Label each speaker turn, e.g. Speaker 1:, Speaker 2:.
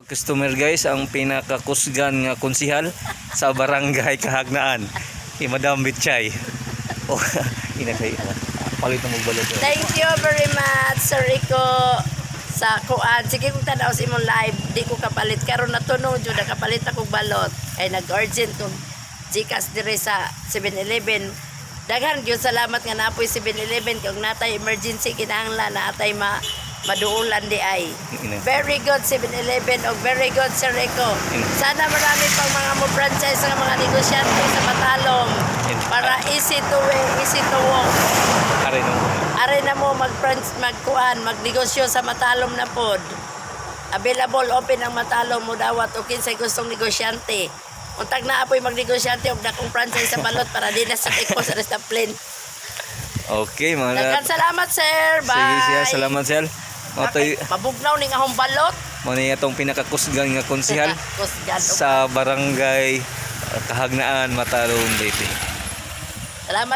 Speaker 1: Customer, guys, ang pinakakusgan nga konsihal sa Barangay Kahagnaan. Si Madam Bitchay. Oh, ina kay palit na mo balot.
Speaker 2: Thank you very much, Sir Rico, sa kuan. Sige kung tanaw sa imong live, di ko kapalit. Karon na tunong jud nakapalit akong balot. Ay nag-urgent kong GCash dire sa 7-Eleven. Daghan gyud salamat nga napoy 7-Eleven kung natay emergency kinahanglan na atay ma maduulan di ay.
Speaker 1: Ina.
Speaker 2: Very good 7-Eleven og very good, Sir Rico. Sana marami pang mga mo franchise nga mga negosyante sa Matalom para easy to way, easy to walk.
Speaker 1: Aray no.
Speaker 2: Are na mo mag magkuan, magnegosyo sa Matalom na pod. Available, open ang Matalom mo dawat o kinsay gustong negosyante. Untag na apoy magnegosyante og dakong franchise sa balot para di na sa iko sa rest plane.
Speaker 1: Okay, mga
Speaker 2: Daghan salamat, sir. Bye.
Speaker 1: Sige siya, salamat sir. Mo toy
Speaker 2: Mabugnaw ning ahong balot.
Speaker 1: Mo ni atong pinakakusgan nga konsihal
Speaker 2: Kusgan.
Speaker 1: sa Barangay Kahagnaan, Matalom, Leyte.
Speaker 2: Salamat.